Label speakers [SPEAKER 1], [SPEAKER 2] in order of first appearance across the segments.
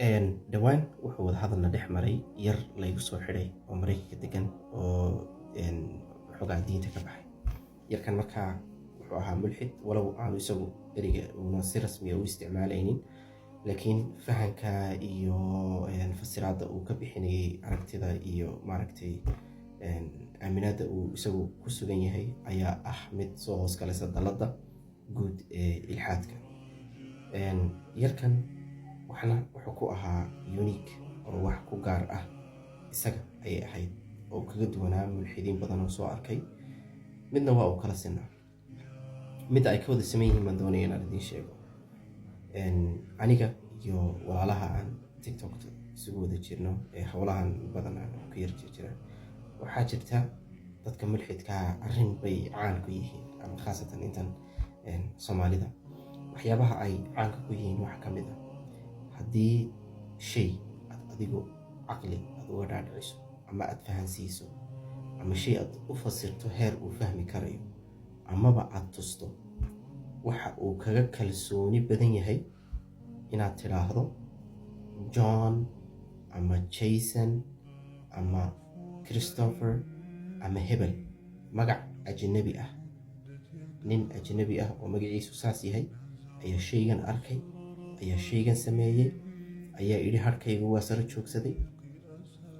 [SPEAKER 1] Dhowaan wuxuu wada hadalna dhex maray yar laygu soo xidhay oo Maraykanka degan oo xogaa diinta ka baxay. Yarkan markaa wuxuu ahaa mulxid, walow aanu isagu ereyga uuna si rasmiya u isticmaalaynin, laakiin fahanka iyo fasiraadda uu ka bixinayay aragtida iyo maaragtay aaminaadda uu isagu ku sugan yahay ayaa ah mid soo hoos galaysa dalladda guud ee ilxaadka. Yarkan waxna wuxuu ku ahaa unique oo wax ku gaar ah isaga ayay ahayd oo kaga duwanaa mulxidiin badan oo soo arkay. Midna waa uu kala sinaa, midda ay ka wada saman yihiin baan doonaya inaan idiin sheego. Aniga iyo walaalaha aan TikTok isugu wada jirno ee howlahan badan aan ku yar jirjira, waxaa jirta dadka mulxidkaa arrin bay caan ku yihiin, ama khaasatan intan Soomaalida. Waxyaabaha ay caanka ku yihiin waxaa ka mid ah, haddii shay aad adigu caqli aad uga dhaadhiciso ama aad fahansiiso ama shay aad u fasirto heer uu fahmi karayo amaba aad tusto, waxa uu kaga kalsooni badan yahay inaad tidhaahdo John ama Jason ama Christopher ama hebel, magac ajnabi ah, nin ajnabi ah oo magaciisu saas yahay ayaa shaygan arkay, ayaa shaygan sameeyey, ayaa idhi harkaygu waa saro joogsaday.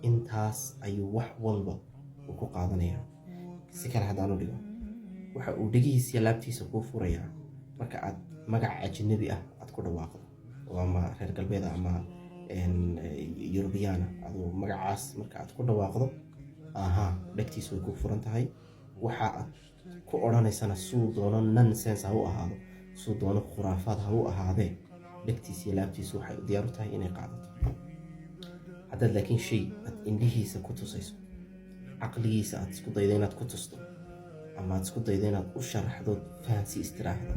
[SPEAKER 1] Intaas ayuu wax walba uu ku qaadanayaa. Si kale haddaan u dhigo, waxa uu dhegihiisiyo laabtiisa kuu furayaa marka aad magac ajnabi ah aad ku dhawaaqdo oo ama reer galbeeda ama Yurubiyaana. Aduu magacaas marka aad ku dhawaaqdo, aha, dhegtiisu way ku furan tahay. Waxa aad ku odhanaysana suu doono nonsense ha u ahaado, suu doono khuraafaad ha u ahaadee, dhegtiisa iyo laabtiisu waxay diyaar u tahay inay qaadato. Haddaad laakiin shay aad indhihiisa ku tusayso, caqligiisa aad isku daydo inaad ku tusto ama aad isku daydo inaad u sharaxdood fahansi istiraahdo,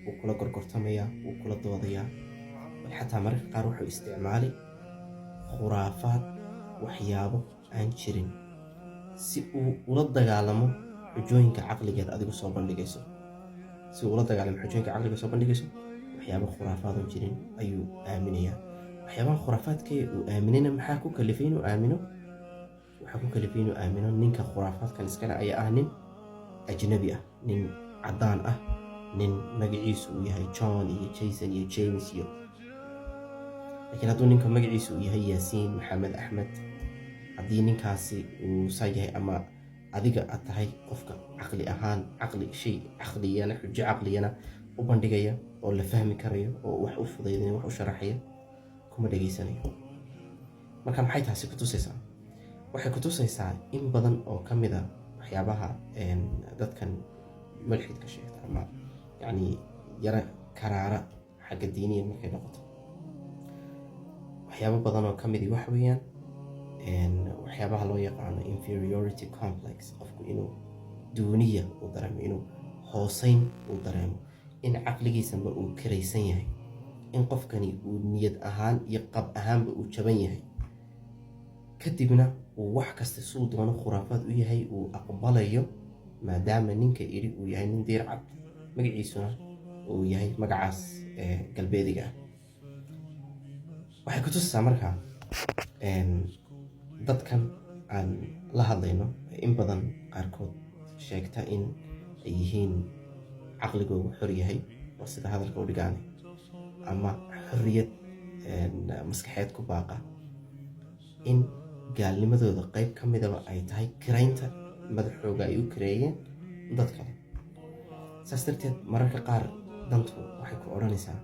[SPEAKER 1] wuu kula gorgortamayaa, wuu kula doodayaa, bal xataa mararka qaar wuxuu isticmaali khuraafaad, waxyaabo aan jirin, si uu ula dagaalamo xujooyinka caqligeed adigu soo bandhigayso. Si uu ula dagaalamo xujooyinka caqliga soo bandhigayso, waxyaabo khuraafaadon jirin ayuu aaminayaa. Waxyaabaha khuraafaadkee uu aaminayna maxaa ku kalifay inuu aamino? Waxaa ku kalifay inuu aamino ninka khuraafaadkan iskale ayaa ah nin ajnabi ah, nin caddaan ah, nin magaciisu uu yahay John iyo Jason iyo James iyo. Laakiin hadduu ninka magaciisu uu yahay Yaasiin Maxamed Axmed, haddii ninkaasi uu saa yahay ama adiga aad tahay qofka caqli ahaan, caqli, shay caqliyana, xujo caqliyana u bandhigaya oo la fahmi karayo oo wax u fudaydinaya, wax u sharaxaya, kuma dhegaysanayo. Marka maxay taasi ku tusaysaa? Waxay ku tusaysaa in badan oo ka mid a waxyaabaha dadkan mulxidka sheegta ama yacni yara karaara xagga diiniya markay noqoto, waxyaabo badan oo ka midi waxa weeyaan waxyaabaha loo yaqaano inferiority complex. Qofku inuu duuniya uu dareemo, inuu hooseyn uu dareemo, in caqligiisaba uu karaysan yahay, in qofkani uu niyad ahaan iyo qab ahaanba uu jaban yahay, kadibna uu wax kasta suu doono khuraafaad u yahay uu aqbalayo, maadaama ninka idhi uu yahay nin diir cad, magaciisuna uu yahay magacaas galbeediga ah. Waxay ku tusaysaa markaa dadkan aan la hadlayno in badan qaarkood sheegta in ay yihiin caqligoogu xor yahay, oo sida hadalka u dhigaanay, ama xorriyad maskaxeed ku baaqa, in gaalnimadooda qayb ka midaba ay tahay kiraynta madaxooga ay u kareeyeen dad kale. Saas darteed mararka qaar dantu waxay ku odhanaysaa,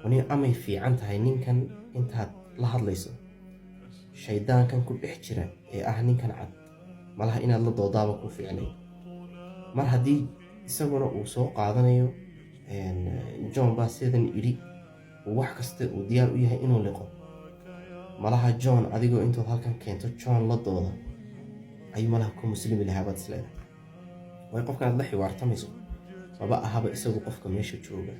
[SPEAKER 1] wani amay fiican tahay ninkan intaad la hadlayso, shaydaankan ku dhex jira ee ah ninkan cad, malaha inaad la doodaaba ku fiicnay. Mar haddii isaguna uu soo qaadanayo John baa sidan idhi, uu wax kasta uu diyaar u yahay inuu liqo, malaha John adigoo intood halkan keento John la dooda ayuu malaha ku muslimi lahaa baad isleedahay. Waayo, qofkan aad la xiwaartamayso maba ahaba isagu qofka meesha jooga.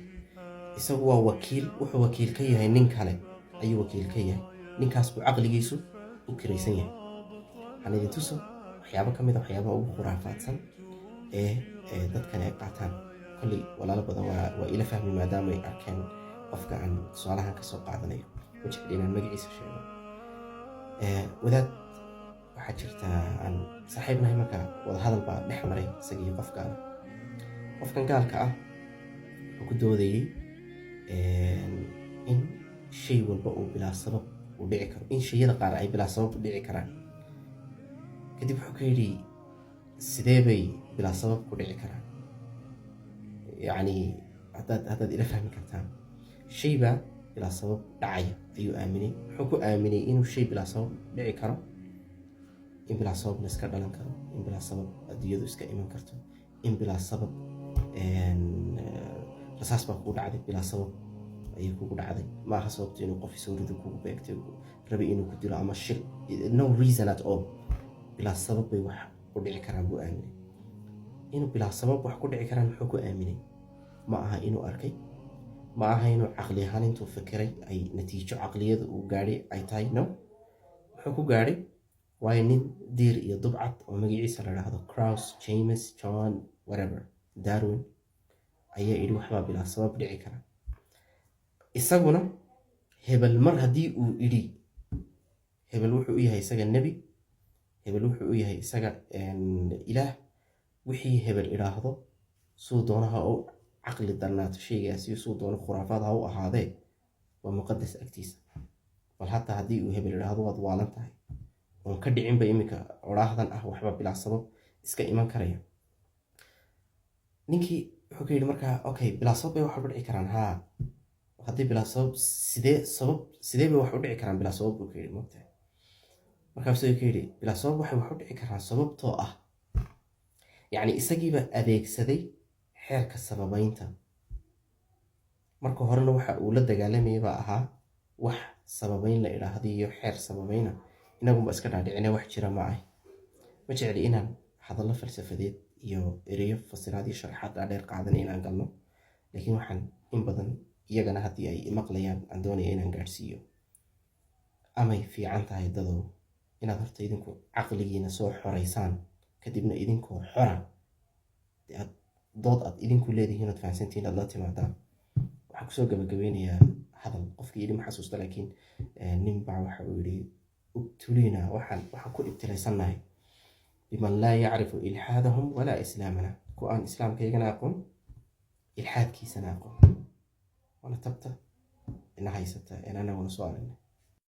[SPEAKER 1] Isagu waa wakiil, wuxuu wakiil ka yahay nin kale ayuu wakiil ka yahay. Ninkaas buu caqligiisu u kiraysan yahay. Waxaan idin tuso waxyaabo ka mid a waxyaabaha ugu khuraafaadsan ee dadkani ay qaataan. Kolley walaalo badan waa ila fahmi maadaama ay arkeen. Qofka aan tusaalahan kasoo qaadanayo ma jecli inaan magaciisa sheego. Wadaad waxaa jirta aan saaxiib nahay. Marka wadahadal baa dhex maray isaga iyo qof gaala. Qofkan gaalka ah wuxuu ku doodayey in shay walba uu bilaa sabab uu dhici karo, in shayada qaar ay bilaa sabab u dhici karaan. Kadib wuxuu ka yidhi, "Sidee bay bilaa sabab ku dhici karaan?" Yacni haddaad ila fahmi kartaan, shay baa bilaa sabab dhacaya ayuu aaminay. Wuxuu ku aaminay inuu shay bilaa sabab dhici karo, in bilaa sabab la iska dhalan karo, in bilaa sabab adduunyadu iska iman karto, in bilaa sabab rasaas baa kugu dhacday, bilaa sabab ayay kugu dhacday. Ma aha sababto inuu qof isoo rido kugu beegtay, rabay inuu ku dilo ama shil, no reason at all. Bilaa sabab bay wax u dhici karaan buu aaminay. Inuu bilaa sabab wax ku dhici karaan muxuu ku aaminay? Ma aha inuu arkay, ma aha inuu caqli ahaan intuu fikiray ay natiijo caqliyada uu gaadhay ay tahay. No, muxuu ku gaadhay? Waayo, nin diir iyo dubcad oo magaciisa la dhahdo Crouse, James, John, whatever, Darwin ayaa idhi waxbaa bilaa sabab dhici kara. Isaguna hebel mar haddii uu idhi, hebel wuxuu u yahay isaga nebi, hebel wuxuu u yahay isaga ilaah. Wixii hebel idhaahdo, suu doonaha u caqli darnaato shaygaasi, suu doono khuraafaad ha u ahaadee, waa muqadas agtiisa. Bal hataa haddii uu hebel idhaahdo waad waalan tahay, oon ka dhicinba iminka odhaahdan ah waxba bilaa sabab iska iman karaya. Ninkii wuxuu ka yidhi markaa, "Okay, bilaa sabab bay wax u dhici karaan haa. Haddii bilaa sabab, sidee sabab, sidee bay wax u dhici karaan bilaa sabab?" buu ka yidhi. Mogtahay, markaasuu ka yidhi, "Bilaa sabab waxay wax u dhici karaan sababtoo ah," yacni isagiiba adeegsaday xeerka sababeynta. Marka horena waxa uu la dagaalamayay baa ahaa wax sababeyn la idhaahdo iyo xeer sababeyna. Inagunba iska dhaadhicine, wax jira ma ah. Ma jecli inaan hadallo falsafadeed iyo ereyo fasiraad iyo sharaxaad dhaadheer qaadanay inaan galno, laakiin waxaan in badan iyagana haddii ay imaqlayaan aan doonaya inaan gaadhsiiyo: amay fiican tahay, dadow, inaad horta idinku caqligiina soo xoraysaan, kadibna idinkoo xora aad dood aad idinku leedihiin ood fahansantihiin aad la timaadaan. Waxaan kusoo gabagabeynayaa hadal qofkii yidhi ma xasuusta, laakiin nin baa waxa uu yidhi, "Ubtulina," waxaan ku ibtilaysannahay, "biman laa yacrifu ilxaadahum walaa islaamana," ku aan islaamkaygana aqoon, ilxaadkiisana aqoon. Waana tabta ina haysata een anaguna soo aragnay.